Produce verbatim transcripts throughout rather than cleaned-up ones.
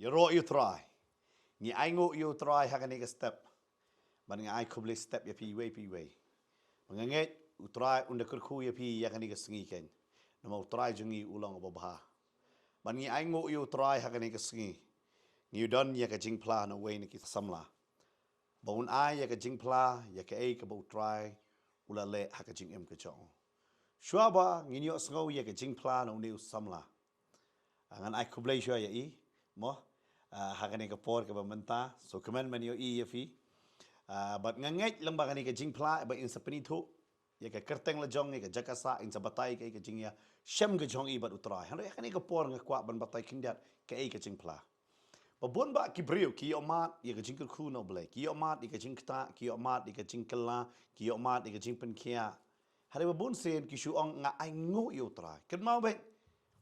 Ïaroh ïa u Trai. Ngi ainguh ïa u Trai ha kane ka step. Bad nga ai khublei step ïa phi iwei pa iwei. Ba nga ngeit u Trai un da kyrkhu ïa phi ïa kane ka sngi keiñ. Namar u Trai jong ngi u long uba bha. Bad ngi ainguh ïa u Trai ha kane ka sngi. Ngi don ïa ka jingphla na uwei na ki samla. Ba un ai ïa ka jingphla ïa kaei kaba u Trai u la leh ha ka jingim ka jong u. Shuwa ba ngin ïohsngew ïa ka jingphla na une u samla, ah, ngan ai khublei shuwa ïa i, mo, ah, ha kane ka por kaba mynta. So kmen ban ïohi ïa phi. Ah, bad nga ngeit lyngba kane ka jingphla ba in sa pynithuh ïa ka kyrteng la jong, ïa ka jaka sah, in sa batai kaei ka jingïashem ka jong i bad u Trai. Hynrei ha kane ka por nga kwah ban batai khyndiat kaei ka jingphla. Ba bun bah ki briew ki ïohmad ïa ka jingkyrkhu na u Blei, ki ïohmad ïa ka jingktah, ki ïohmad ïa ka jingkylla, ki ïohmad ïa ka jingpynkhiah. Hynrei ba bun sien ki shu ong, nga ainguh ïa u Trai. Kynmaw beit,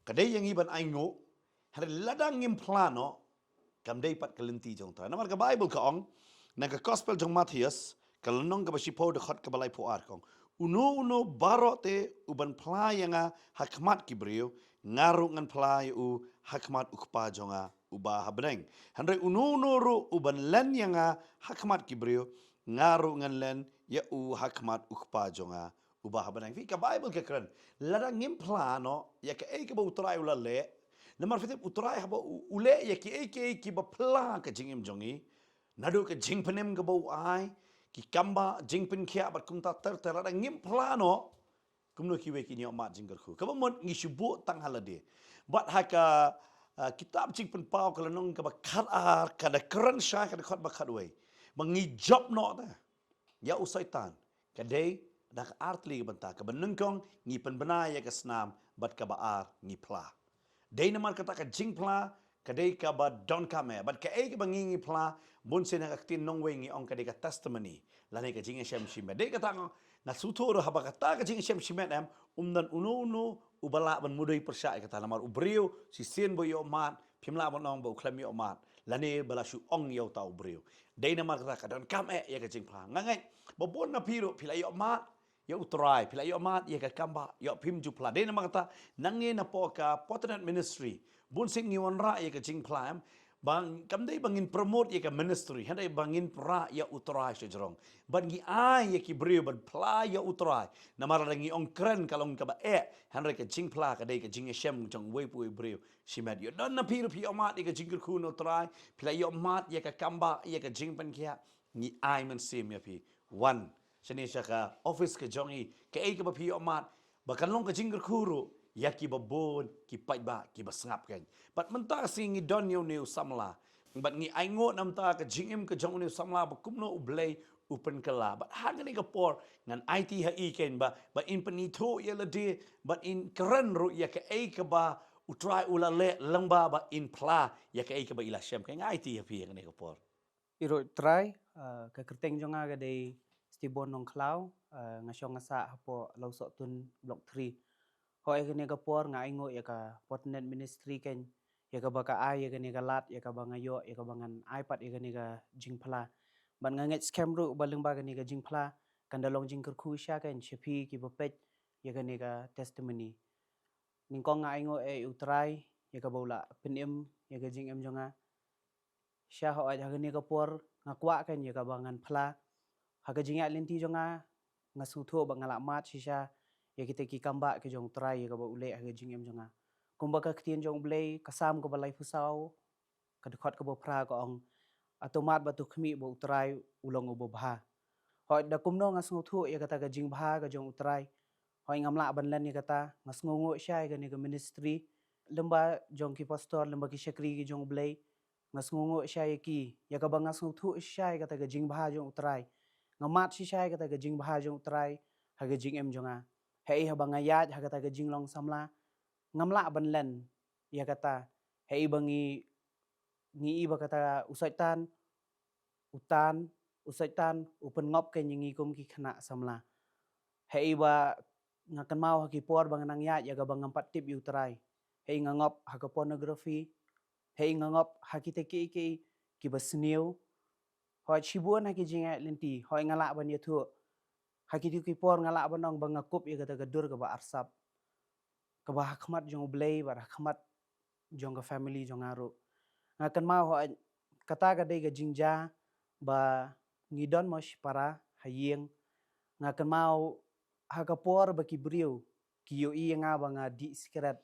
ka dei ïa ngi ban ainguh. Hynrei lada ngim phla noh, kam dei pat ka lynti jong u Trai. Namar ka Baibl ka ong, na ka Gospel jong u Mathaios, ka lynnong kaba shiphew, dkhot kaba laiphew ar, ka ong, uno uno baroh te uban phla ïa nga ha khmat ki briew, nga ruh ngan phla ïa u ha khmat u Kpa jong nga uba ha bneng. Hynrei uno uno ruh uban len ïa nga ha khmat ki briew, nga ruh ngan len ïa u ha khmat u Kpa jong nga uba ha bneng. Phi, ka Baibl ka kren, lada ngim phla noh ïa kaei kaba u Trai u la leh. Namar phi tip, u Trai haba u, u leh ïa kiei kiei kiba pla ka jingim jong ngi, naduh ka jingpynim kaba u ai, ki kam ba jingpynkhiah bad kumta ter ter, lada ngim phla noh, kumno kiwei kin ïohmad jingkyrkhu? Kaba mut ngi shu buh tang ha lade. Bad ha ka, ah, kitab Jingpynpaw ka lynnong kaba khat ar, ka da kren shai ka dkhot ba khat wei, ba ngi jop noh te ïa u Soitan, ka dei da ka ar tylli ka bynta. Kaba nyngkong, ngi pynbna ïa ka snam, bad kaba ar, ngi phla. Dei namar kata ka jingphla ka dei kaba donkam eh. Bad kaei kaba ngi, ngi phla, bun sien ha ka ktien nongwei ngi ong ka dei ka testimony, lane ka jingïashem shimet. Dei kata nga, nga sngewthuh ruh haba kata ka jingïashem shimet em, um don uno uno uba lah ban mudui pyrshah ïa kata. Namar u briew shisien ba u ïohmad, phim lah ban ong ba u khlem ïohmad, lane ba la shu ong ïa uta u briew. Dei namar kata ka donkam eh ïa ka jingphla. Nga ngeit ba bun na phi ruh phi la ïohmad ïa u Trai, phi la ïohmad ïa ka kam ba ïoh phim ju phla. Dei namar kata nangne napoh ka Potternet Ministry, bun sien ngi wanrah ïa ka jingphla em, ba kam dei ba ngin promote ïa ka ministry, hynrei ba ngin rah ïa u Trai shajrong. Bad ngi ai ïa ki briew ban phla ïa u Trai. Namar lada ngi ong kren ka long kaba eh, hynrei ka jingphla ka dei ka jingïashem jong uwei pa uwei u briew shimet. Ïoh don na phi ruh phi ïohmad ïa ka jingkyrkhu na u Trai, phi la ïohmad ïa ka kam ba, ïa ka jingpynkhiah, ngi ai mynsiem ïa phi. Wan shane sha ka office ka jong ngi, kaei kaba phi ïohmad, ba kan long ka jingkyrkhu ruh ïa kiba bun, ki paidbah kiba sngap keiñ. Bad mynta ka sngi ngi don ïa une u samla. Bad ngi ainguh na bynta ka jingim ka jong une u samla, ba kumno u Blei u pynkylla. Bad ha kane ka por ngan aiti ha i keiñ ba, ba in pynithuh ïa lade, bad in kren ruh ïa kaei kaba u Trai u la leh lyngba ba in phla ïa kaei kaba i la shem keiñ. Nga aiti ha phi ha kane ka por. Ïaroh Trai, ah, ka kyrteng jong nga ka dei Stibon Nongkhlaw, ah, nga shong nga sah hapoh Lawsohtun Block three. Hooid, ha kane ka por nga ainguh ïa ka Potternet Ministry keiñ, ïa kaba ka ai ïa kane ka lad, ïa kaba nga ïoh, ïa kaba ngan ai pat ïa kane ka jingphla. Bad nga ngeit skhem ruh ba lyngba kane ka jingphla kan da long jingkyrkhu shisha keiñ sha phi kiba peit ïa kane ka testimony. Nyngkong nga ainguh ïa u Trai ïa kaba u la pynim ïa ka jingim jong nga. Shisha hooid ha kane ka por nga kwah keiñ ïa kaba ngan phla. Ha ka jingïaid lynti jong nga, nga sngewthuh ba nga la mad shisha ïa kita ki kam ba ki jong u Trai ïa kaba u leh ha ka jingim jong nga. Kumba ka ktien jong u Blei, ka Salm kaba laiphew saw, ka dkhot kaba phra ka ong, "Hato mad ba to khmih ba u Trai u long uba bha?" Hooid, da kumno nga sngewthuh ïa kata ka jingbha ka jong u Trai? Hooid, ngam lah ban len ïa kata. Nga sngewnguh shisha ïa kane ka ministry, lyngba jong ki pastor, lyngba ki shakri ki jong u Blei. Nga sngewnguh shisha ïa ki, ïa kaba nga sngewthuh shisha ïa kata ka jingbha jong u Trai. Nga mad shisha ïa kata ka jingbha jong u Trai ha ka jingim jong nga. Hei, haba nga ïaid ha kata ka jinglong samla, ngam lah ban len ïa kata. Hei, ba ngi, ngi i ba kata u Soitan u tan, u Soitan u pynngop keiñ ïa ngi kum ki khynnah samla. Hei, ba nga kynmaw ha ki por ba nga nang ïaid ïa kaba ngam pat tip ïa u Trai. Hei, nga ngop ha ka pornography. Hei, nga ngop ha kita kiei kiei kiba sniew. Hooid, shibun ha ki jingïaid lynti, hooid, nga lah ban ïathuh, ha kito ki por nga lah ban ong ba nga kup ïa kata ka dur kaba arsap, kaba ha khmat jong u Blei bad ha khmat jong ka family jong nga ruh. Nga kynmaw hooid kata ka dei ka jingjia ba ngi don mo shipara ha ïing. Nga kynmaw ha ka por ba ki briew ki ïohi ïa nga ba nga dih sikret,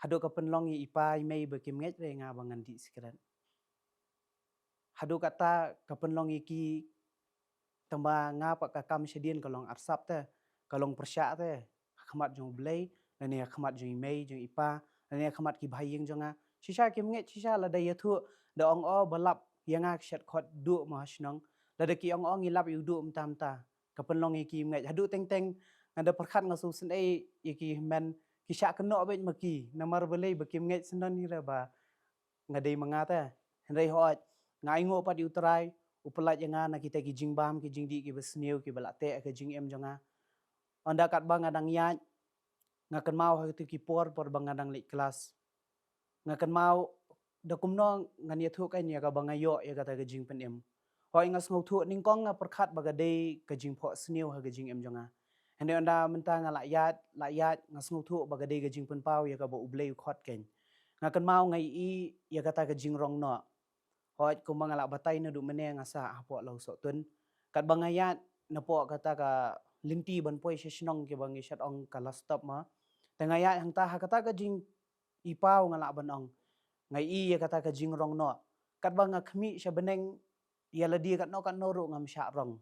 haduh ka pynlong ïa i pa i mei ba kim ngeit re nga ba ngan dih sikret. Haduh kata ka pynlong ïa ki, tangba nga pat ka kam shadien ka long arsap te, ka long pyrshah te ha khmat jong U Blei, lane ha khmat jong i mei jong i pa, lane ha khmat ki bahaïing jong nga. Shisha kim ngeit shisha, lada ïathuh da ong o ba lap ïa nga ki shet khot duh mo ha shnong, lada ki ong o ngi lap ïa u duh mynta mynta. Ka pynlong ïa ki ngeit. Haduh teng teng nga da pyrkhat nga sngewsynei ïa ki hynmen, ki shah kynnoh beit ma ki, namar balei ba kim ngeit syndon hi re ba nga dei ma nga te. Hynrei hooid nga ainguh pat ïa U Trai, u pyllait ïa nga na kita ki jingbam ki jingdih kiba sniew kiba la teh ka jingim jong nga. Ynda katba nga dang ïaid, nga kynmaw ha kito ki por por ba nga dang leit klas, nga kynmaw da kumno ngan ïathuh kein ïa kaba nga ïoh ïa kata ka jingpynim. Hooid nga sngewthuh nyngkong nga pyrkhat ba ka dei ka jingphohsniew ha ka jingim jong nga. Hynrei ynda mynta nga la ïaid la ïaid nga sngewthuh ba ka dei ka jingpynpaw ïa kaba U Blei u khot kein. Nga kynmaw nga ïohi ïa kata ka jingrong noh. Hooid kumba nga la batai naduh mynne nga sah hapoh Lawsohtun. Katba nga ïaid napoh kata ka lynti ban poi sha shnong kiba ngi shait ong ka last stop ma, te nga ïaid hangta ha kata ka jing i paw nga lah ban ong, nga ïohi ïa kata ka jingrong noh. Katba nga khmih sha bneng ïa lade katno katno ruh ngam shah rong.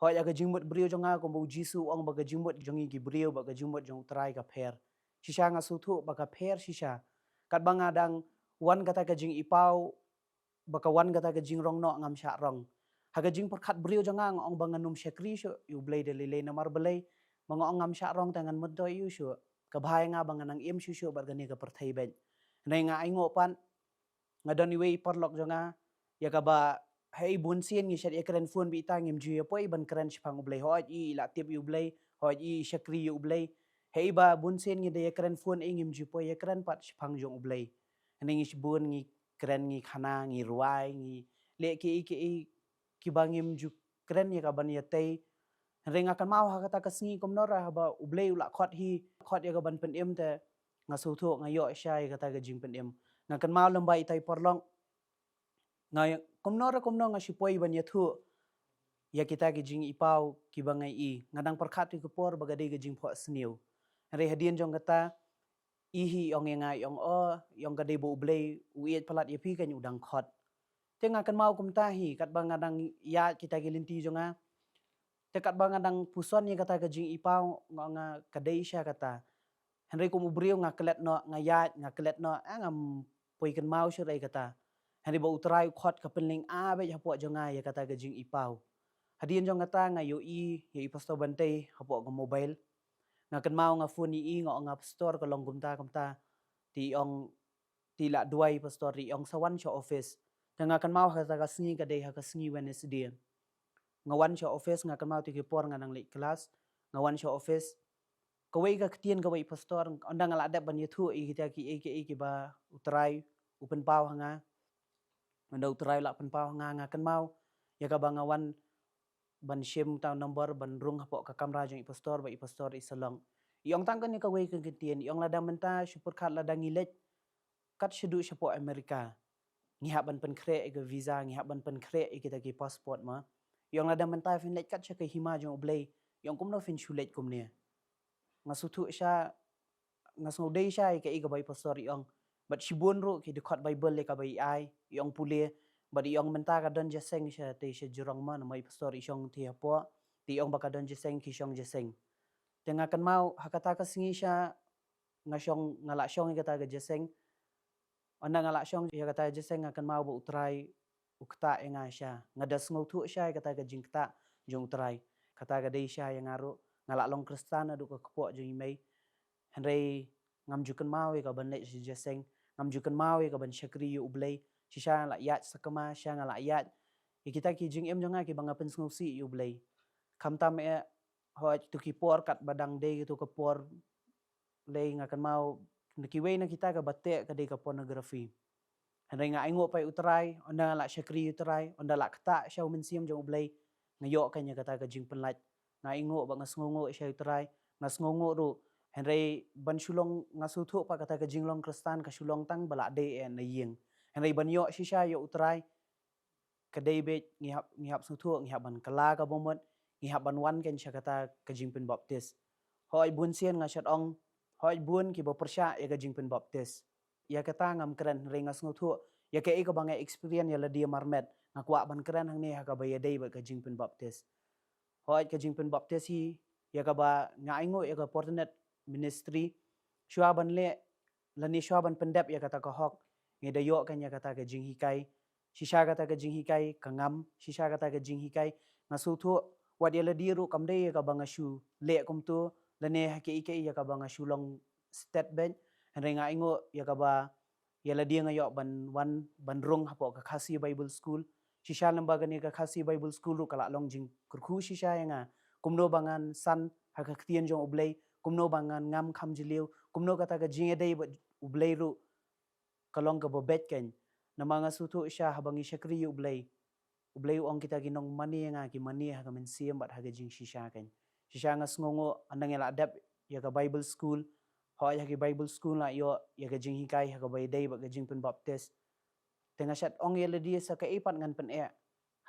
Hooid ïa ka jingmut briew jong nga kumba U Jisu u ong ba ka jingmut jong ngi ki briew bad ka jingmut jong U Trai ka pher. Shisha nga sngewthuh ba ka pher shisha. Katba nga dang wan kata ka jing i paw, ba ka wan kata ka jingrong noh ngam shah rong. Ha ka jingpyrkhat briew jong nga nga ong ba ngan ym shakri shuh ïa U Blei da lei lei, namar balei? Ba nga ong ngam shah rong te ngan myntoi ïa u shuh. Ka bha ïa nga ba ngan nang im shuh shuh bad kane ka pyrthei beit. Hynrei nga ainguh pat, nga don iwei i paralok jong nga ïa kaba haei bun sien ngi shait ïakren phone beit, ngim ju ïa poi ban kren shaphang U Blei. Hooid i la tip ïa U Blei, hooid i shakri ïa U Blei. Haei ba bun sien ngi da ïakren phone ei ngim ju poi ïakren pat shaphang jong U Blei. Hynrei ngi shibun ngi kren, ngi khana, ngi rwai, ngi leh kiei kiei kiba ngim ju kren ïa ka ban ïatei. Hynrei nga kynmaw ha kata ka sngi kumno ruh haba U Blei u la khot hi, khot ïa ka ban pynim te nga sngewthuh nga ïoh sha ïa kata ka jingpynim. Nga kynmaw lem bad itai i paralok, nga kumno ruh kumno nga shu poi ban ïathuh ïa kita ki jing i paw kiba nga ïohi. Nga dang pyrkhat ïa ka por ba ka dei ka jingphohsniew. Hynrei hadien jong kata i hi i ong ïa nga, i ong o, i ong ka dei ba U Blei u ïeit palat ïa phi kein u dang khot. Te nga kynmaw kumta hi katba nga dang ïaid kita ki lynti jong nga. Te katba nga dang puson ïa kata ka jing i paw nga ong nga ka dei sha kata. Hynrei kum u briew nga klet noh, nga ïaid nga klet noh, eh ngam poi kynmaw shuh ïa kata. Hynrei ba U Trai u khot ka pynlyngngoh beit hapoh jong nga ïa kata ka jing i paw. Hadien jong kata nga ïohi ïa i Pastor Bantei hapoh ka mobile. Nga kynmaw nga phone ïa i nga ong nga pastor ka long kumta kumta. Te i ong, te i la duwai pastor, te i ong sa wan sha office. Te nga kynmaw ha kata ka sngi ka dei ha ka sngi Wednesday. Nga wan sha office, nga kynmaw te ki por nga dang leit klas. Nga wan sha office. Kawei ka ktien kawei pastor, ynda nga la dep ban ïathuh ïa kita kiei kiei kiba U Trai u pynpaw ha nga. Ynda U Trai u la pynpaw ha nga, nga kynmaw ïa kaba nga wan ban shim tang number ban rung hapoh ka kamra jong i pastor bad i pastor i sa long. I ong tang kane kawei ka ktien, i ong lada mynta shu pyrkhat lada ngi leit kat shaduh shapoh America, ngi hap ban pynkhreh ïa ka visa, ngi hap ban pynkhreh ïa kita ki passport ma. I ong lada mynta phin leit kat sha ka hima jong U Blei, i ong kumno phin shu leit kumne. Nga sngewthuh sha, nga sngew dei sha ïa kaei kaba i pastor i ong. Bad shibun ruh ki dkhot Bible ïa kaba i ai, i ong pule. Bad i ong mynta ka don jingïaseng sha te sha jrong ma, namar i pastor i shong te hapoh. Te i ong ba ka don jingïaseng ki shong jingïaseng. Te nga kynmaw ha kata ka sngi sha nga shong, nga la shong ïa kata ka jingïaseng. Ynda nga la shong ïa kata ka jingïaseng nga kynmaw ba U Trai u ktah ïa nga sha. Nga da sngewthuh sha ïa kata ka jingktah jong U Trai. Kata ka dei sha ïa nga ruh, nga la long Khristan naduh ka kpoh jong i mei. Hynrei ngam ju kynmaw ïa ka ban leit sha jingïaseng, ngam ju kynmaw ïa ka ban shakri ïa U Blei. Shisha nga la ïaid sakma, shisha nga la ïaid ïa kita ki jingim jong nga kiba nga pynsngewsih ïa U Blei. Khamtam eh hooid tu ki por katba dang dei tu ka por lei nga kynmaw na kiwei na kita kaba teh ka dei ka pornography. Hynrei nga ainguh pat ïa U Trai, ynda nga la shakri ïa U Trai, ynda la ktah sha U Mynsiem jong U Blei, nga ïoh kein ïa kata ka jingpynlait. Nga ainguh bad nga sngewnguh sha U Trai, nga sngewnguh ruh. Hynrei ban shu long, nga sngewthuh pat kata ka jinglong Khristan ka shu long tang ba la dei eh na ïing. Hynrei ban ïoh shisha ïa U Trai, ka dei beit ngi hap, ngi hap sngewthuh, ngi hap ban kylla ka bamut, ngi hap ban wan kein sha kata ka jingpynbaptis. Hooid, bun sien nga shad ong, hooid, bun kiba pyrshah ïa ka jingpynbaptis. Ïa kata ngam kren, hynrei nga sngewthuh ïa kaei kaba nga experience ïa lade marmet, nga kwah ban kren hangne ha kaba ïadei bad ka jingpynbaptis. Hooid, ka jingpynbaptis hi ïa kaba nga ainguh ïa ka Fortinet Ministry. Shuwa ban leh lane shuwa ban pyndep ïa kata ka hok, ngi da ïoh kein ïa kata ka jinghikai. Shisha kata ka jinghikai ka ngam, shisha kata ka jinghikai, nga sngewthuh wat ïa lade ruh kam dei ïa kaba nga shu leh kumto, lane ha kiei kiei ïa kaba nga shu long stet beit. Hynrei nga ainguh ïa kaba ïa lade nga ïoh ban wan ban rung hapoh ka Khasi Bible School. Shisha lyngba kane ka Khasi Bible School ruh ka la long jingkyrkhu shisha ïa nga kumno ba ngan san ha ka ktien jong U Blei, kumno ba ngan ngam kham jylliew, kumno kata ka jingïadei bad U Blei ruh ka long kaba beit kein. Namar nga sngewthuh shisha haba ngi shakri ïa U Blei, U Blei u ong kita ki nongmane ïa nga ki mane ha ka mynsiem bad ha ka jingshisha kein. Shisha nga sngewnguh ynda ngi la dep ïa ka Bible School, hooid, ha ki Bible School la ïoh ïa ka jinghikai ha kaba ïadei bad ka jingpynbaptis. Te nga shad ong ïa lade sa kaei pat ngan pyneh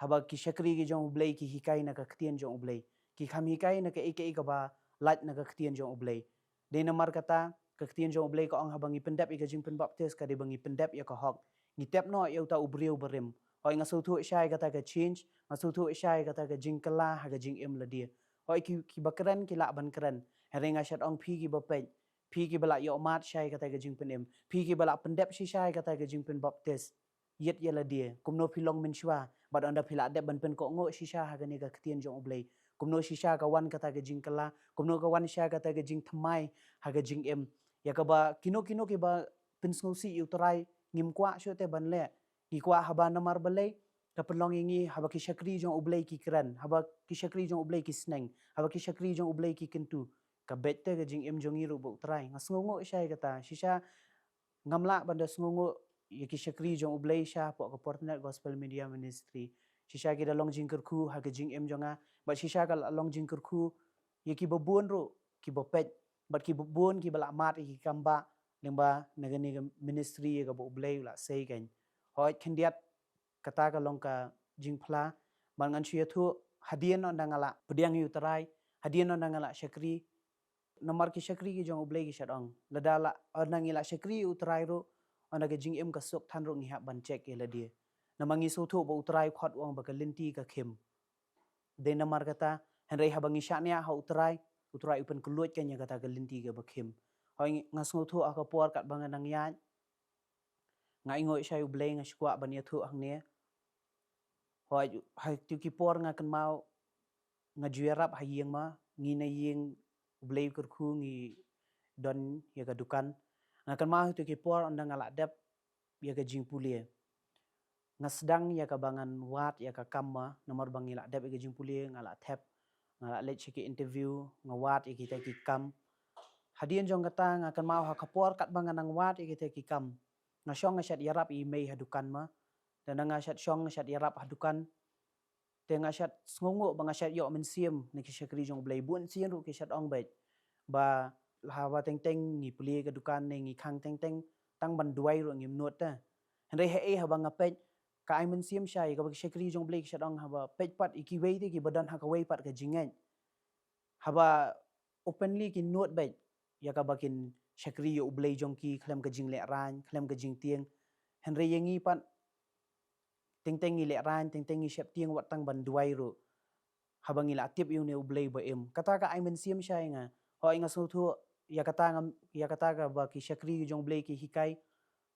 haba ki shakri ki jong U Blei ki hikai na ka ktien jong U Blei, ki kham hikai na kaei kaei kaba lait na ka ktien jong U Blei. Dei namar kata ka ktien jong U Blei ka ong haba ngi pyndep ïa ka jingpynbaptis ka dei ba ngi pyndep ïa ka hok, ngi tep noh ïa uta u briew barim. Hooid, nga sngewthuh shisha ïa kata ka change, nga sngewthuh shisha ïa kata ka jingkylla ha ka jingim lade. Hooid, ki, kiba kren ki lah ban kren, hynrei nga shad ong phi kiba peit, phi kiba la ïoh mad shisha ïa kata ka jingpynim, phi kiba la pyndep shisha ïa kata ka jingpynbaptis, ïit ïa lade kumno phi long mynshuwa bad ynda phi la dep ban pynkohnguh shisha ha kane ka ktien jong U Blei, kumno shisha ka wan kata ka jingkylla, kumno ka wan shisha kata ka jingthymmai ha ka jingim. Ïa kaba kino kino kiba pynsngewsih ïa U Trai ngim kwah shuh te ban leh. Ngi kwah haba namar balei? Ka pynlong ïa ngi haba ki shakri jong U Blei ki kren, haba ki shakri jong U Blei ki sneng, haba ki shakri jong U Blei ki kyntu, ka beit te ka jingim jong ngi ruh bad U Trai. Nga sngewnguh shisha ïa kata, shisha ngam lah ban da sngewnguh ïa ki shakri jong U Blei sha hapoh ka Fortinet Gospel Media Ministry. Shisha ki da long jingkyrkhu ha ka jingim jong nga bad shisha ka la long jingkyrkhu ïa kiba bun ruh kiba peit bad kiba bun kiba la mad ïa ki kam bah lyngba na kane ka ministry ïa kaba U Blei u la sei kein. Hooid, khyndiat kata ka long ka jingphla. Bad ngan shu ïathuh, hadien ynda nga la pdiang ïa U Trai, hadien ynda nga la shakri, namar ki shakri ki jong U Blei ki shad ong, lada la, ynda ngi la shakri ïa U Trai ruh, ynda ka jingim ka suk than ruh ngi hap ban check ïa lade. Namar ngi sngewthuh ba U Trai u khot u ong ba ka lynti ka khim. Dei namar kata, hynrei haba ngi shaniah ha U Trai, U Trai u pynkylluid kein ïa kata ka lynti kaba khim. Hooid, nga sngewthuh ha ka por katba nga dang ïaid, nga ainguh shisha ïa U Blei, nga shu kwah ban ïathuh hangne. Hooid, ha kito ki por nga kynmaw nga ju ïarap ha ïing ma, ngi na ïing, U Blei u kyrkhu, ngi don ïa ka dukan. Nga kynmaw ha kito ki por ynda nga la dep ïa ka jingpule, nga sdang ïa kaba ngan wad ïa ka kam ma, namar ba ngi la dep ïa ka jingpule, nga la thep, nga la leit sha ki interview, nga wad ïa kita ki kam. Hadien jong kata nga kynmaw ha ka por katba nga dang wad ïa kita ki kam, nga shong nga shait ïarap ïa i mei ha dukan ma. Te ynda nga shait shong nga shait ïarap ha dukan, te nga shait sngewnguh ba nga shait ïoh mynsiem na ki shakri jong U Blei. Bun sien ruh ki shait ong beit ba haba teng teng ngi plie ka dukan ne ngi khang teng teng, tang ban duwai ruh ngim nud te. Hynrei haei haba nga peit, ka ai mynsiem shisha ïa kaba ki shakri jong U Blei ki shait ong, haba peit pat ïa kiwei te kiba don ha kawei pat ka jingngeit, haba openly ki nud beit ïa kaba kin shakri ïa U Blei jong ki khlem ka jinglehrain, khlem ka jingtieng. Hynrei ïa ngi pat, teng teng ngi lehrain, teng teng ngi sheptieng, wat tang ban duwai ruh haba ngi la tip ïa une U Blei ba im. Kata ka ai mynsiem shisha ïa nga. Hooid, nga sngewthuh ïa kata ngam, ïa kata kaba ki shakri jong U Blei ki hikai,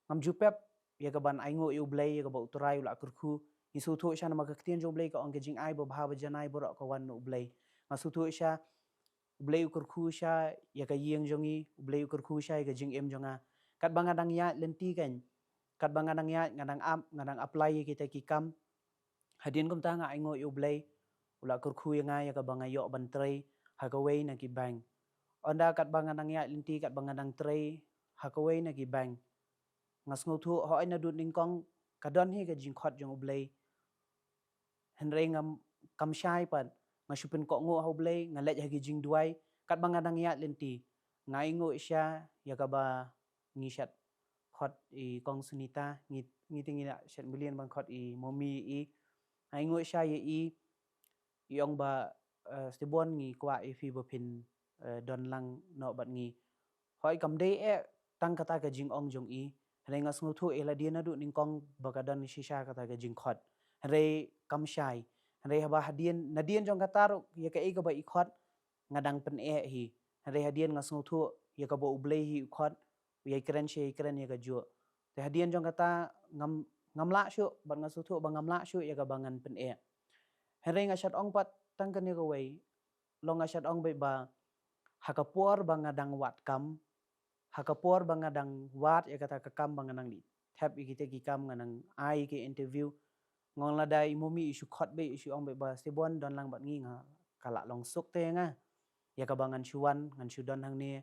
ngam ju pep ïa kaban ainguh ïa U Blei ïa kaba U Trai u la kyrkhu. Ngi sngewthuh shisha namar ka ktien jong U Blei ka ong, ka jingai babha ba janai baroh ka wan na U Blei. Nga sngewthuh shisha U Blei u kyrkhu shisha ïa ka ïing jong ngi, U Blei u kyrkhu shisha ïa ka jingim jong nga. Katba nga dang ïaid lynti kein, katba nga dang ïaid, nga dang ap, nga dang apply ïa kita ki kam. Hadien kumta nga ainguh ïa U Blei u la kyrkhu ïa nga ïa kaba nga ïoh ban trei ha kawei na ki bank. Ynda katba nga dang ïaid lynti, katba nga dang trei ha kawei na ki bank, nga sngewthuh hooid naduh nyngkong ka don hi ka jingkhot jong U Blei. Hynrei ngam, kam shai pat, nga shu pynkohnguh ha U Blei, nga leit ha ki jingduwai. Katba nga dang ïaid lynti, nga ainguh shisha ïa kaba ngi shait khot i Kong Sunita, ngi, ngi te ngi la shet million ban khot i Momi i. Ai nguh sha ïa i, i ong ba, eh, Stibon ngi kwah ïa phi ba phin, eh, don lang noh bad ngi. Hoi kam dei eh tang kata ka jingong jong i. Hynrei nga sngewthuh ïa lade naduh nyngkong ba ka don shisha kata ka jingkhot. Hynrei kam shai. Hynrei haba hadien, nadien jong kata ruh ïa kaei kaba i khot nga dang pyneh hi. Hynrei hadien nga sngewthuh ïa kaba U Blei hi u khot, u ïai kren sha ïai kren ïa kajuh. Te hadien jong kata ngam, ngam lah shuh, bad nga sngewthuh ba ngam lah shuh ïa kaba ngan pyneh. Hynrei nga shad ong pat tang kane kawei. Long nga shad ong beit ba ha ka por ba nga dang wad kam, ha ka por ba nga dang wad ïa kata ka kam ba nga nang dih thep ïa kita ki kam, nga nang ai ki interview, nga ong lada i Momi i shu khot beit, i shu ong beit ba Stibon don lang bad ngi, nga, ka la long suk te ïa nga. Ïa kaba ngan shu wan, ngan shu don hangne,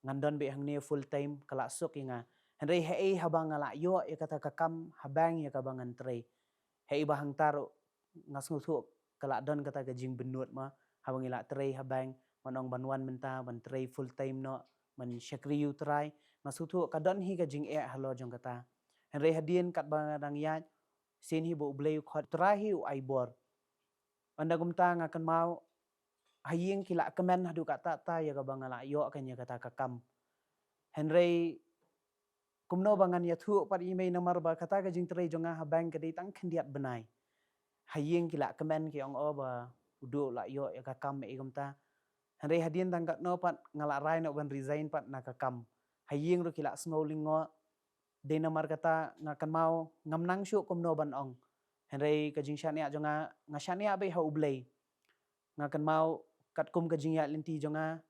ngan don beit hangne full time, ka la suk ïa nga. Hynrei haei haba nga la ïoh ïa kata ka kam ha bank ïa kaba ngan trei, haei ba hangta ruh nga sngewthuh ka la don kata ka jingbynnud ma, haba ngi la trei ha bank, ban ong ban wan mynta ban trei full time noh, ban shakri ïa U Trai. Nga sngewthuh ka don hi ka jingeh halor jong kata. Hynrei hadien katba nga dang ïaid, sien hi ba U Blei u khot, U Trai hi u ai bor. Ynda kumta nga kynmaw ha ïing ki la kmen haduh katta katta ïa kaba nga la ïoh kan ïa kata ka kam. Hynrei kumno ba ngan ïathuh pat ïa i mei, namar ba kata ka jingtrei jong nga ha bank ka dei tang khyndiat bnai. Ha ïing ki la kmen, ki ong, o, ba u Duh u la ïoh ïa ka kam, ei kumta. Hynrei hadien tang katno pat nga la rai noh ban resign pat na ka kam. Ha ïing ruh ki la sngew lyngngoh. Dei namar kata nga kynmaw ngam nang shuh kumno ban ong. Hynrei ka jingshaniah jong nga, nga shaniah beit ha U Blei. Nga kynmaw katkum ka jingïaid lynti jong nga,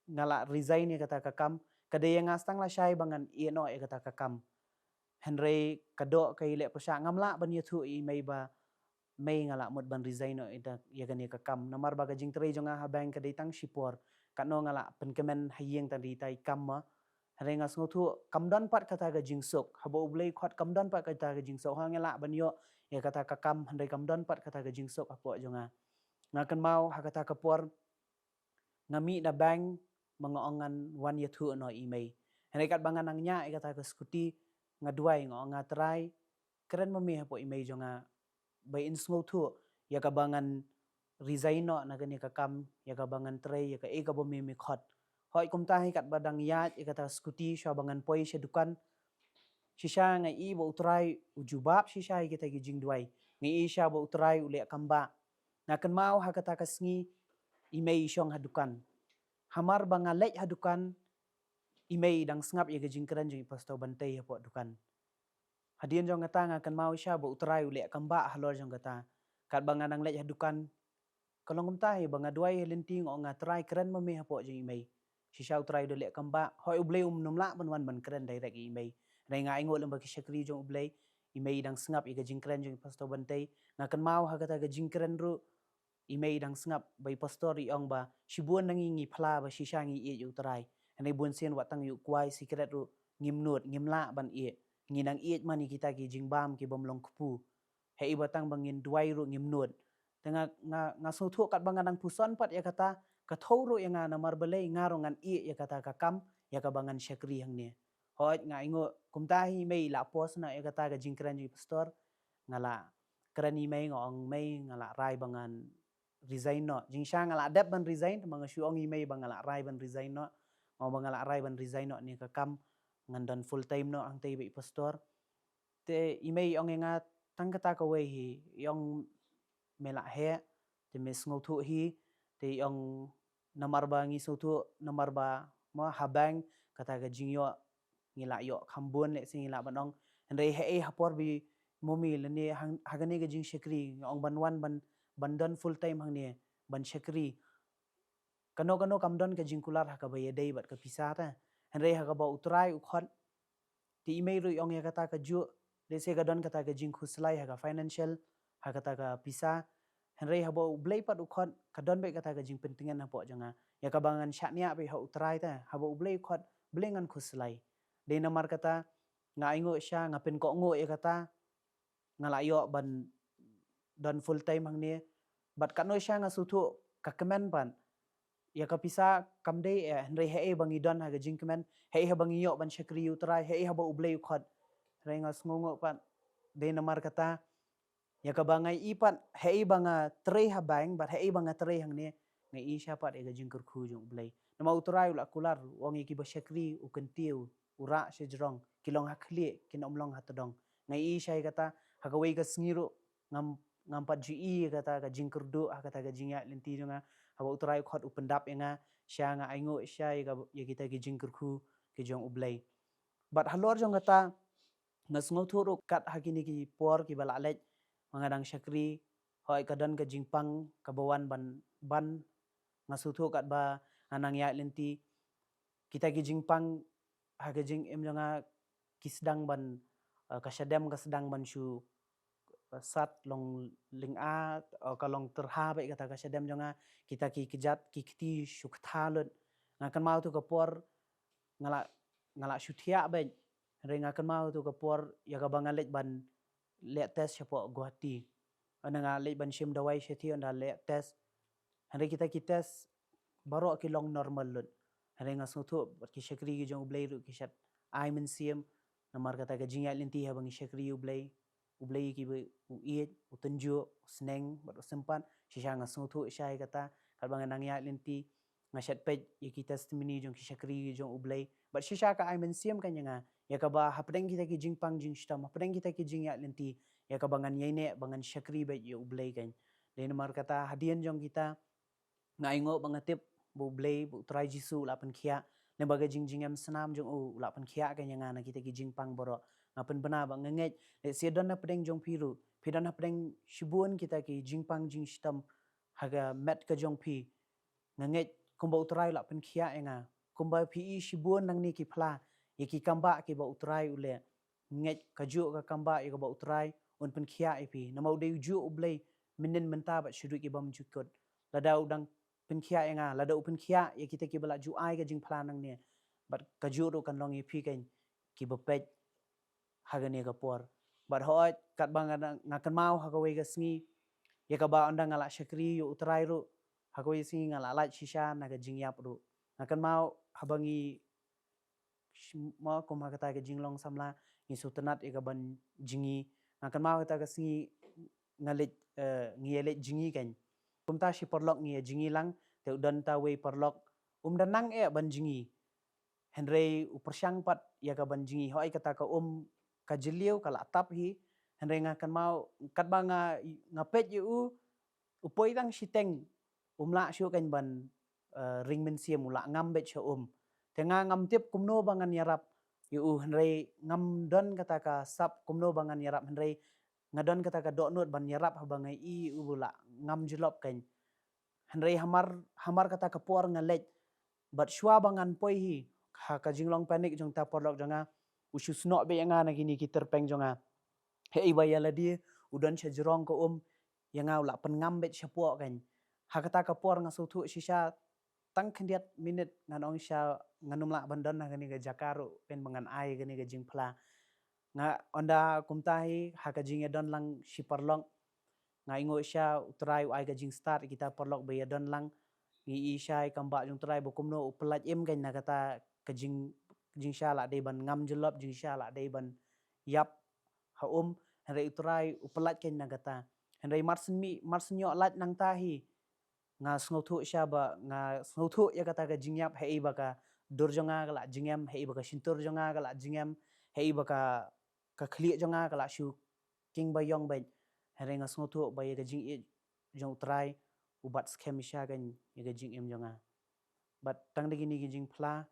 nga la resign ïa kata ka kam. Ka dei ïa nga stang lashai ba ngan ïeh noh ïa kata ka kam. Hynrei ka doh ka ïaleh pyrshah, ngam lah ban ïathuh ïa i mei ba, mei, nga la mut ban resign noh ïa kane ka kam. Namar ba ka jingtrei jong nga ha bank ka dei tang shipor. Katno nga la pynkmen ha ïing tang dei ïa i kam ma. Hynrei nga sngewthuh kam don pat kata ka jingsuk. Haba U Blei u khot kam don pat kata ka jingsuk. Hooid nga lah ban ïoh ïa kata ka kam, hynrei kam don pat kata ka jingsuk hapoh jong nga. Nga kynmaw ha kata ka por nga mih na bank, ba nga ong ngan wan ïathuh noh ïa i mei. Hynrei katba nga nang ñiah ïa kata ka scooty, nga duwai, nga ong, nga Trai, kren ma me hapoh i mei jong nga, ba in sngewthuh ïa kaba ngan resign noh na kane ka kam, ïa kaba ngan trei, ïa kaei kaba me me khot. Hooid kumta hi katba dang ïaid ïa kata ka scooty shuwa ba ngan poi sha dukan, shisha nga i ba U Trai u jubab shisha ïa kita ki jingduwai. Nga i shisha ba U Trai u leh kam ba. Nga kynmaw ha kata ka sngi i mei i shong ha dukan. Hamar ba nga leit ha dukan, i mei i dang sngap ïa ka jingkren jong i Pastor Bantei hapoh dukan. Hadien jong kata nga kynmaw shisha ba U Trai u leh kam ba halor jong kata. Katba nga dang leit ha dukan, ka long kumta hi ba nga duwai ha lynti, nga ong, nga Trai, kren ma me hapoh jong i mei. Shisha U Trai u da leh kam ba, hooid U Blei um nym lah ban wan ban kren direct ïa i mei. Hynrei nga ainguh lem ba ki shakri jong U Blei, i mei i dang sngap ïa ka jingkren jong i Pastor Bantei. Nga kynmaw ha kata ka jingkren ruh, i mei i dang sngap ba i Pastor i ong ba shibun na ngi ngi phla ba shisha ngi ïeit ïa U Trai. Hynrei bunsien wat tang ïa u kwai sikret ruh ngim nud, ngim lah ban ïeit. Ngi nang ïeit man ïa kita ki jingbam ki bym long kpu. Haei ba tang ba ngin duwai ruh ngim nud. Te nga, nga, nga sngewthuh katba nga dang puson pat ïa kata, ka thew ruh ïa nga namar balei nga ruh ngan ïeit ïa kata ka kam, ïa kaba ngan shakri hangne. Hooid nga ainguh kumta hi i mei i la post noh ïa kata ka jingkren jong i Pastor. Nga la kren i mei, nga ong, mei, nga la rai ba ngan resign noh. Jingshisha nga la dep ban resign, te ma nga shu ong i mei ba nga la rai ban resign noh. Nga ong ba nga la rai ban resign noh ne ka kam, ngan don full time noh hangtei bad i Pastor. Te i mei i ong ïa nga, tang kata kawei hi, i ong, me la heh, te me sngewthuh hi, te i ong, namar ba ngi sngewthuh, namar ba ma ha bank kata ka jingïoh ngi la ïoh kham bun, lehse ngi lah ban ong. Hynrei haei ha por ba i Momi lane ha kane ka jingshakri, nga ong ban wan ban, ban don full time hangne, ban shakri. Kano kano kam don ka jingkular ha kaba ïadei bad ka pisa te. Hynrei ha kaba U Trai u khot, te i mei ruh i ong ïa kata kajuh, lehse ka don kata ka jingkhuslai ha ka financial, ha kata ka pisa. Hynrei haba U Blei pat u khot, ka don beit kata ka jingpyntngen hapoh jong nga. Ïa kaba ngan shaniah beit ha U Trai te, haba U Blei u khot, balei ngan khuslai. Dei namar kata, nga ainguh shisha, nga pynkohnguh ïa kata, nga la ïoh ban don full time hangne. Bad katno shisha nga sngewthuh ka kmen pat. ïa ka pisa kam dei eh, hynrei haei ba ngi don ha ka jingkmen, haei haba ngi ïoh ban shakri ïa U Trai, haei haba U Blei u khot. Hynrei nga sngewnguh pat, dei namar kata, ïa kaba nga i pat, haei ba nga trei ha bank, bad haei ba nga trei hangne, nga i sha pat ïa ka jingkyrkhu jong U Blei. Namar U Trai u la kular, u ong ïa kiba shakri, u kyntiew, u rah shajrong, ki long ha khlieh, kin ym long ha tdong. Nga i sha ïa kata, ha kawei ka sngi ruh, ngam, ngam pat ju i ïa kata ka jingkyrduh, ha kata ka jingïaid lynti jong nga, haba U Trai u khot u pyndap ïa nga, sha nga ainguh sha ïa ka, ïa kita ki jingkyrkhu, ki jong U Blei. Bad halor jong kata, nga sngewthuh ruh kat ha kine ki por kiba la leit, ma nga dang shakri, hooid ka don ka jingpang, kaba wan ban, ban, nga sngewthuh katba nga nang ïaid lynti, kita ki jingpang, ha ka jingim jong nga, ki sdang ban, eh, ka shadem ka sdang ban shu, eh, sat long lynga, eh, ka long tyrha beit kata ka shadem jong nga, kita ki kjat, ki kti shu ktha lut. Nga kynmaw tu ka por, nga la, nga la shu thiah beit. Hynrei nga kynmaw tu ka por, ïa kaba nga leit ban leh test shapoh Guwahati. Ynda nga leit ban shim dawai shathie ynda leh test. Hynrei kita ki test baroh ki long normal lut. Hynrei nga sngewthuh bad ki shakri ki jong U Blei ruh ki shait ai mynsiem. Namar kata ka jingïaid lynti haba ngi shakri ïa U Blei, U Blei kiba u ïeit, u tynjuh, u sneng bad u sympat. Shisha nga sngewthuh sha ïa kata, katba nga nang ïaid lynti, nga shait peit ïa ki testimony jong ki shakri jong U Blei. Bad shisha ka ai mynsiem kan ïa nga, ïa kaba hapdeng kita ki jingpang jingshitom, hapdeng kita ki jingïaid lynti, ïa kaba ngan ïaineh ba ngan shakri beit ïa U Blei kan. Dei namar kata hadien jong kita, nga ainguh ba nga tip ba U Blei, ba U Trai Jisu u la pynkhiah, lem bad ka jingjingem snam jong u, u la pynkhiah kan ïa nga na kita ki jingpang baroh. Nga pynbna ba nga ngeit, lehse don hapdeng jong phi ruh, phi don hapdeng shibun kita ki jingpang jingshitom ha ka met ka jong phi. Nga ngeit kumba U Trai u la pynkhiah ïa nga, kumba phi i shibun nangne ki phla, ïa ki kambah kiba U Trai u leh. Nga ngeit kajuh ka kambah ïa kaba U Trai un pynkhiah ïa phi. Namar u dei ujuh U Blei mynhynnin mynta bad shaduh ki bymjukut. Lada u dang pynkhiah ïa nga, lada u pynkhiah ïa kita kiba la ju ai ka jingphla nangne, bad kajuh ruh kan long ïa phi kan kiba peit ha kane ka por. Bad hooid, katba nga, nga kynmaw ha kawei ka sngi, ïa kaba ynda nga la shakri ïa U Trai ruh, ha kawei ka sngi nga la lait shisha na ka jingïap ruh. Nga kynmaw haba ngi, sh-, mo kum ha kata ka jinglong samla, ngi sngewtynnat ïa ka ban jngi. Nga kynmaw kata ka sngi nga leit, eh, ngi ïa leit jngi kan. Kumta shi paralok ngi ïa jngi lang, te u don ta wei paralok, um da nang eh ban jngi. Hynrei u pyrshang pat ïa ka ban jngi, hooid kata ka um ka jylliew ka la tap hi. Hynrei nga kynmaw katba nga, nga peit ïa u, u poi tang shiteng, um lah shuh kan ban, eh, ring mynsiem, u la ngam beit sha um. Te nga ngam tip kumno ba ngan ïarap ïa u, hynrei ngam don kata ka sap kumno ba ngan ïarap, hynrei nga don kata ka dohnud ban ïarap haba nga i u la ngam jyllop kan. Hynrei hamar, hamar kata ka por nga leit. Bad shuwa ba ngan poi hi, ha ka jinglong panic jong ta paralok jong nga, u shu snoh beit ïa nga na kine ki tyrpeng jong nga. Hei ba ïa lade, u don shajrong ka um, ïa nga u la pynngam beit shapoh kan. Ha kata ka por nga sngewthuh shisha, tang khyndiat minit ngan ong shisha ngan ym lah ban don ha kane ka jaka ruh, pynban ngan ai kane ka jingphla. Nga ynda kumta hi, ha ka jingïadon lang shi paralok, nga ainguh shisha U Trai u ai ka jingstad ïa kita paralok ba ïadon lang. Ngi i shisha ïa ka kambah jong U Trai ba kumno u pyllait im kan na kata ka jing, jingshisha la dei ban ngam jyllop, jingshisha la dei ban ïap ha um, hynrei U Trai u pyllait kan na kata. Hynrei mar syn mih, mar syn ïoh lait nangta hi, nga sngewthuh shisha ba, nga sngewthuh ïa kata ka jingïap, hei ba ka dur jong nga ka la jingem, hei ba ka shyntur jong nga ka la jingem, hei ba ka, ka khlieh jong nga ka la shu king ba ïong beit. Hynrei nga sngewthuh ba ïa ka jingïeit jong U Trai u bat skhem shisha kan ïa ka jingim jong nga. Bad tang da kine ki jingphla,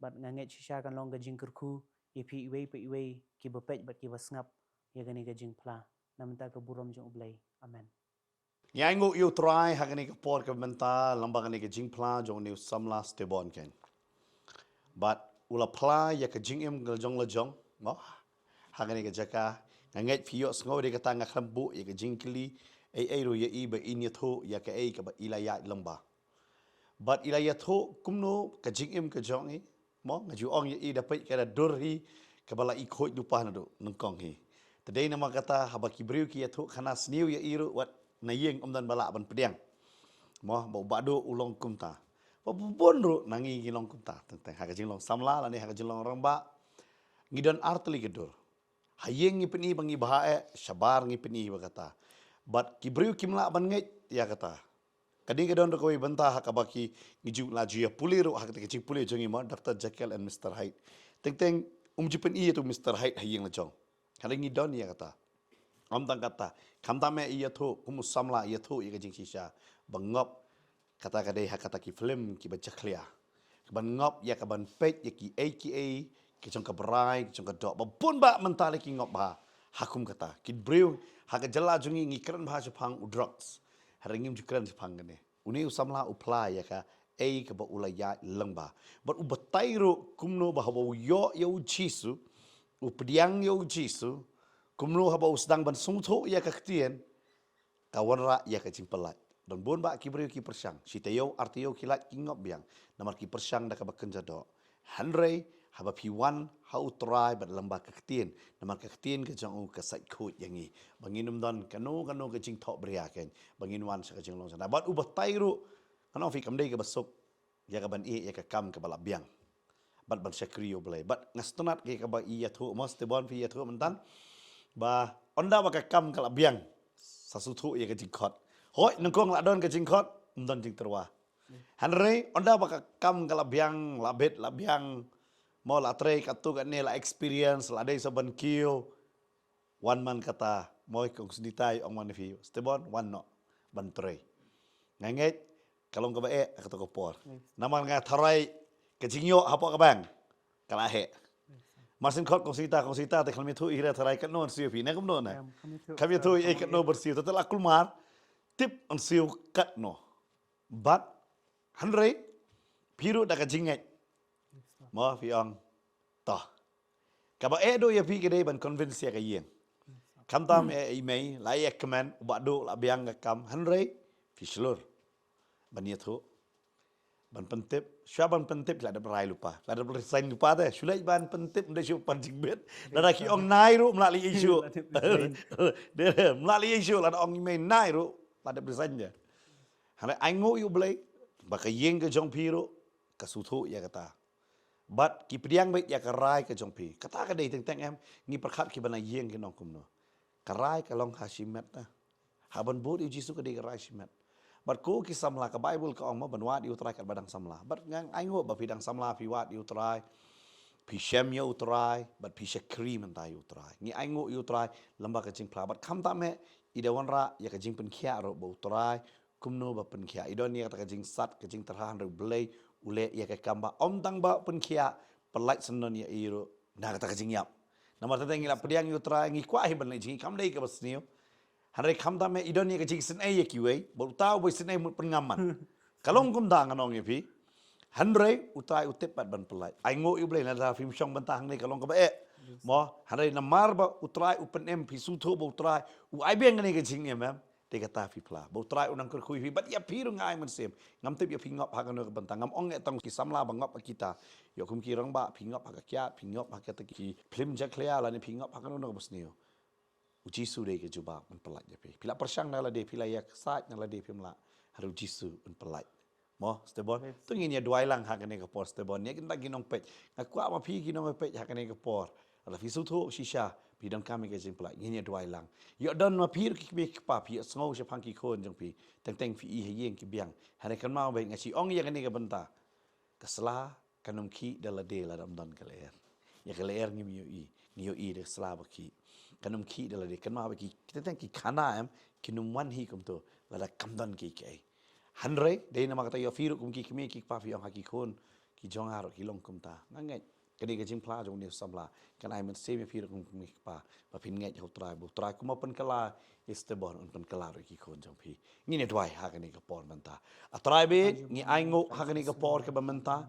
bad nga ngeit shisha kan long ka jingkyrkhu ïa phi iwei pa iwei kiba peit bad kiba sngap ïa kane ka jingphla. Na bynta ka burom jong U Blei. Amen. Ngi ainguh ïa U Trai ha kane ka por kaba mynta lyngba kane ka jingphla jong une u samla Stebon kan. Bad u la phla ïa ka jingim ka la jong la jong, mo? Ha kane ka jaka, nga ngeit phi ïohsngew de kata, nga khlem buh ïa ka jingkylli ei ei ruh ïa i ba in ïathuh ïa kaei kaba i la ïaid lyngba. Bad i la ïathuh kumno ka jingim ka jong i, mo, nga ju ong ïa i da peit ka da dur hi kaba la i khuid lypa naduh nyngkong hi. Te dei namar kata haba ki briew ki ïathuh khana sniew ïa i ruh wat na ïing ym don ba lah ban pdiang. Mo, ba u Bah Duh u long kumta. Ba bun ruh na ngi ngi long kumta, teng teng ha ka jinglong samla lane ha ka jinglong rangbah. Ngi don artylli ka dur. Ha ïing ngi pyni ba ngi bha eh, shabar ngi pyni ba kata. Bad ki briew kim lah ban ngeit ïa kata. Ka dei ka don ruh kawei bynta ha kaba ki ngi ju la ju ïa pule ruh ha kata ka jingpule jong ngi mo, Doctor Jekyll and Mister Hyde. Teng teng um ju pyni ïa utu Mister Hyde ha ïing la jong. Hynrei ngi don ïa kata. Ym tang kata, khamtam eh ïathuh, kum u samla ïathuh ïa ka jingshisha. Ba ngop, kata ka dei ha kata ki film kiba jakhlia. Kaban ngop ïa kaban peit ïa kiei kiei ki jong ka brai, ki jong ka doh. Ba bun bah mynta la ki ngop bha ha kum kata. Ki briew ha ka jylla jong ngi ngi kren bha shaphang u drugs. Hynrei ngim ju kren shaphang kane. Une u samla u phla ïa kaei kaba u la ïaid lyngba. Bad u batai ruh kumno ba haba u ïoh ïa u Jisu, u pdiang ïa u Jisu, kumno haba u sdang ban sngewthuh ïa ka ktien, ka wanrah ïa ka jingpyllait. Don bun bah ki briew ki pyrshang, shi taïew ar taïew ki lait ki ngop biang. Namar ki pyrshang da kaba kynja doh. Hynrei haba phi wan ha u Trai bad lyngba ka ktien, namar ka ktien ka jong u ka sait khuid ïa ngi. Ba ngin ym don kano kano ka jingthoh bria kein. Ba ngin wan sha ka jinglong jong u Trai. Bad u batai ruh, ngan ong phi kam dei kaba suk ïa kaban ïeh ïa ka kam kaba la biang. Bad ban shakri ïa u Blei. Bad nga sngewtynnat ïa kaba i ïathuh mo, Stebon phi ïathuh mynta. Ba ynda ba ka kam ka la biang, sa sngewthuh ïa ka jingkhot. Hooid, nyngkong la don ka jingkhot, ym don jingtyrwa. Hynrei ynda ba ka kam ka la biang, la bit la biang, mo, la trei katto katne, la experience, la dei sa ban kiew. Wan man kata, mo, i Kong Sunita i ong man ïa phi, Stebon, wan noh ban trei. Nga ngeit ka long kaba eh ha kato ka por. Namar nga tharai ka jingïoh hapoh ka bank ka la heh. Mar syn khot Kong Sunita, Kong Sunita te khlem ïathuh hi re tharai katno yn siew phi, ne kumno ne? Khlem ïathuh, eh, katno ban siew, te la kulmar tip yn siew katno. Bad hynrei phi ruh da ka jingngeit, mo, phi ong, to, kaba eh duh ïa phi ka dei ban convince ïa ka ïing. Khamtam eh i mei, la ïa kmen, u Bah Duh la biang ka kam, hynrei phi shlur ban ïathuh, ban pyntip. Shuwa ban pyntip la dep rai lypa, la dep resign lypa te. Shu leit ban pyntip, ym dei shu pan jingbit. Lada ki ong nai ruh, ym lah leit ïa shuh. Ym lah leit ïa shuh, lada ong i mei nai ruh, la dep resign te. Hynrei ainguh ïa u Blei ba ka ïing ka jong phi ruh ka sngewthuh ïa kata. Bad ki pdiang beit ïa ka rai ka jong phi. Kata ka dei teng teng, em, ngi pyrkhat kiba na ïing ki nong kumno. Ka rai ka long ha shimet te. Haba bud ïa u Jisu ka dei ka rai shimet. Bad ko ki samla, ka Baibl ka ong mo ban wad ïa u Trai katba dang samla. Bad nga ainguh ba phi dang samla phi wad ïa u Trai. Phi shem ïa u Trai, bad phi shakri mynta ïa u Trai. Ngi ainguh ïa u Trai lyngba ka jingphla. Bad khamtam eh i da wanrah ïa ka jingpynkhiah ruh ba u Trai kumno ba pynkhiah. I don ïa kata ka jingsat, ka jingtyrha, hynrei u Blei u leh ïa ka kam ba ym tang ba pynkhiah, pyllait syndon ïa i ruh na kata ka jingïap. Namar teng teng ngi la pdiang ïa u Trai, ngi kwah hi ban leh jingim, kam dei kaba sniew. Hynrei khamtam eh i don ïa ka jingsynei ïa kiwei, bad uta uba isynei mut pynngam man. Ka long kumta ngan ong ïa phi. Hynrei u Trai u tip pat ban pyllait. Ainguh ïa u Blei, lada phim shong bynta hangne ka long kaba eh. Mo, hynrei namar ba u Trai u pynim, phi sngewthuh ba u Trai u ai biang kane ka jingim, em. Te kata phi phla. Ba u Trai u nang kyrkhu ïa phi, bad ïa phi ruh nga ai mynsiem. Ngam tip ïa phi ngop ha kano ka bynta, ngam ong eh tang ki samla ba ngop ha kita. Ïoh kum ki rangbah, phi ngop ha ka kiad, phi ngop ha kata ki phlim jakhlia, lane phi ngop ha kano kano kaba sniew. U Jisu dei ka jubab ban pyllait ïa phi. Phi la pyrshang na lade, phi la ïaksaid na lade, phim lah. Hynrei u Jisu un pyllait. Mo, Stebon. Yes. To ngin ïa duwai lang ha kane ka por, Stebon. Ïa kynta ki nongpeit. Nga kwah ma phi ki nongpeit ha kane ka por. Lada phi sngewthuh shisha, phi donkam ïa ka jingpyllait. Ngin ïa duwai lang. Ïoh don ma phi ruh ki kmie ki kpa, phi ïohsngew shaphang ki khun jong phi. Teng teng phi i ha ïing ki biang. Hynrei kynmaw beit nga shu ong ïa kane ka bynta. Ka sla kan ym khih da lade lada ym don ka lyer. Ïa ka lyer ngim ïohi, ngi ïohi da ka sla ba khih. Kan ym khih da lade, kynmaw ba ki, kita tang ki khana em, kin ym wan hi kumto lada kam don kiei kiei. Hynrei dei namar kata ïa phi ruh kum ki kmie ki kpa phi ong ha ki khun ki jong nga ruh ki long kumta. Nga ngeit ka dei ka jingphla jong une u samla kan ai mynsiem ïa phi ruh kum ki kmie ki kpa ba phin ngeit ha u Trai, ba u Trai kumba pynkylla ïa Stebon un pynkylla ruh ïa ki khun jong phi. Ngin ïa duwai ha kane ka por mynta. A Trai bad ngi ainguh ha kane ka por kaba mynta.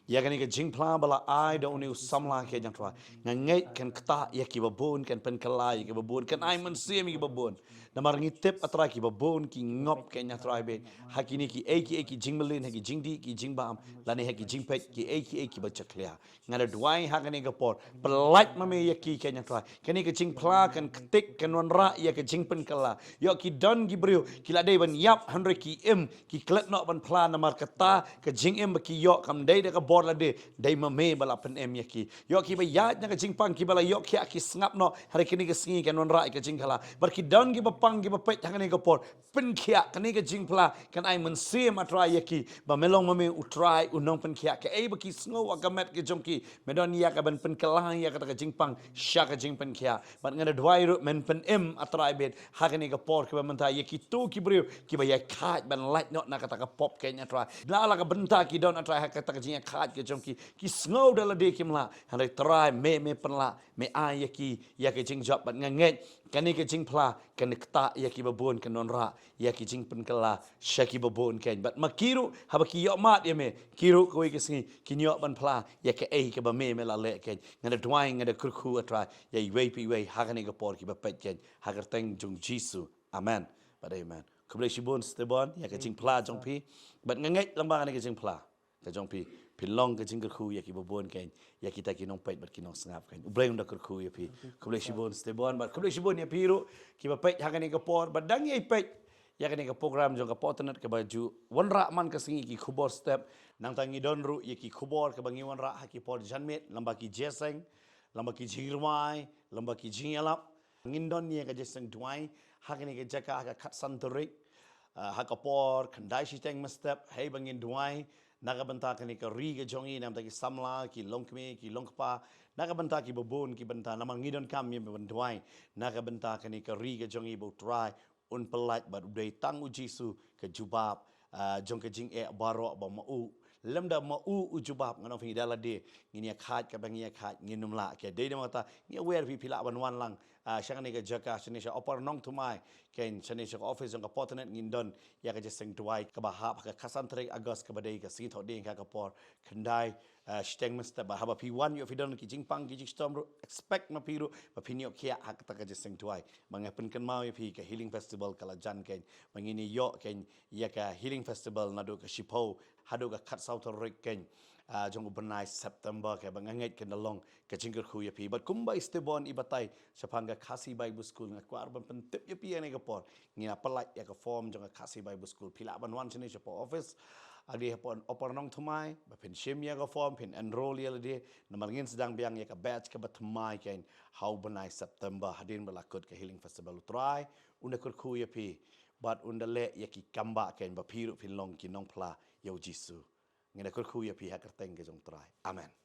Ïa kane ka jingphla ba la ai da une u samla, keiñ ah Trai, nga ngeit kan ktah ïa kiba bun, kan pynkylla ïa kiba bun, kan ai mynsiem ïa kiba bun. Namar ngi tip, ah Trai, kiba bun ki ngop, keiñ ah Trai, beit ha kine kiei kiei ki jingmlien, ha ki jingdih ki jingbam, lane ha ki jingpeit kiei kiei kiba jakhlia. Nga da duwai ha kane ka por, pyllait ma me ïa ki, keiñ ah Trai. Kane ka jingphla kan ktik, kan wanrah ïa ka jingpynkylla. Ïoh, ki don ki briew ki la dei ban ïap, hynrei ki im, ki klet noh ban phla, namar kata ka jingim ba ki ïoh kam dei da ka bor lade, dei ma me ba la pynim ïa ki. Ïoh, kiba ïaid na ka jingpang, kiba la ïoh khiah, ki sngap noh, hynrei kine ki sngi kan wanrah ïa ka jingkylla. Bad ki don kiba pang, kiba peit ha kane ka por, pynkhiah, kane ka jingphla kan ai mynsiem, ah Trai, ïa ki, ba me long ma me u Trai u nongpynkhiah. Kaei ba ki sngew ha ka met ka jong ki, me don ïa ka ban pynkylla ïa kata ka jingpang sha ka jingpynkhiah. Bad nga da duwai ruh men pynim, ah Trai, beit ha kane ka por kaba mynta ïa kito ki briew kiba ïakhaid ban lait noh na kata ka pop, keiñ ah Trai. Na la ka bynta ki don, ah Trai, ha kata ka jingïakhaid ka jong ki, ki sngew da lade kim lah, hynrei Trai, me, me pynlah, me ai ïa ki ïa ka jingjop. Bad nga ngeit kane ka jingphla kan ktah ïa kiba bun, kan wanrah ïa ki jingpynkylla sha kiba bun, keiñ. Bad ma ki ruh, haba ki ïoh mad ïa me, ki ruh kawei ka sngi kin ïoh ban phla ïa kaei kaba me, me la leh, keiñ. Nga da duwai, nga da kyrkhu, ah Trai, ïa iwei pa iwei ha kane ka por kiba peit, keiñ, ha ka kyrteng jong Jisu. Amen. Bad amen. Khublei shibun Stebon ïa ka jingphla jong phi. Bad nga ngeit lyngba kane ka jingphla ka jong phi, phin long ka jingkyrkhu ïa kiba bun, keiñ, ïa kita ki nongpeit bad ki nongsngap, keiñ. U Blei un da kyrkhu ïa phi. Khublei shibun Stebon, bad khublei shibun ïa phi ruh kiba peit ha kane ka por, bad dang ïai peit ïa kane ka program jong ka Pop Internet kaba ju wanrah man ka sngi, ki khubor step. Nangta ngi don ruh ïa ki khubor kaba ngi wanrah ha ki por janmiet, lyngba ki jingïaseng, lyngba ki jingrwai, lyngba ki jingïalap. Ngin don ïa ka jingïaseng duwai ha kane ka jaka ha ka khatsan tarik, ah, ha ka por khyndai shiteng mynstep, haba ngin duwai na ka bynta kane ka ri ka jong ngi, na ka bynta ki samla, ki longkmie, ki longkpa, na ka bynta kiba bun ki bynta, namar ngi donkam ïa ban duwai na ka bynta kane ka ri ka jong ngi, ba U Trai un pyllait, bad u dei tang u Jisu ka jubab, ah, jong ka jingeh baroh, ba ma u, lymda ma u u jubab, nga ong phi, ngi da lade ngin ïakhaid kaba ngi ïakhaid, ngin ym lah. Ka dei namar kata ngi wer phi, phi lah ban wan lang, ah, sha kane ka jaka, shane sha Upper Nongthymmai, keiñ, shane sha ka office jong ka Pop Internet, ngin don ïa ka jingïaseng duwai kaba hap ha ka khatsan tarik August, kaba dei ka sngi Thohdieng, ha ka por khyndai, ah, shiteng mynstep. Bad haba phi wan, ïoh phi don ki jingpang ki jingshitom ruh, expect ma phi ruh ba phin ïoh khiah ha kata ka jingïaseng duwai. Ba nga pynkynmaw ïa phi, ka Healing Festival ka la jan, keiñ, ba ngin ïoh, keiñ, ïa ka Healing Festival naduh ka shiphew haduh ka khatsaw tarik, keiñ, ah, jong u bnai September, keiñ, ba nga ngeit kan da long ka jingkyrkhu ïa phi. Bad kumba i Stebon i batai shaphang ka Khasi Bible School, nga kwah ban pyntip ïa phi ha kane ka por, ngi la pyllait ïa ka form jong ka Khasi Bible School. Phi lah ban wan shane shapoh office, ah, dei hapoh Upper Nongthymmai, ba phin shim ïa ka form, phin enroll ïa lade, namar ngin sdang biang ïa ka batch kaba thymmai, keiñ, ha u bnai September, hadien ba la kut ka Healing Festival. U Trai un da kyrkhu ïa phi bad un da leh ïa ki kam ba, keiñ, ba phi ruh phin long ki nongphla ïa u Jisu. Ngi da kyrkhu ïa phi ha ka kyrteng ka jong U Trai. Amen.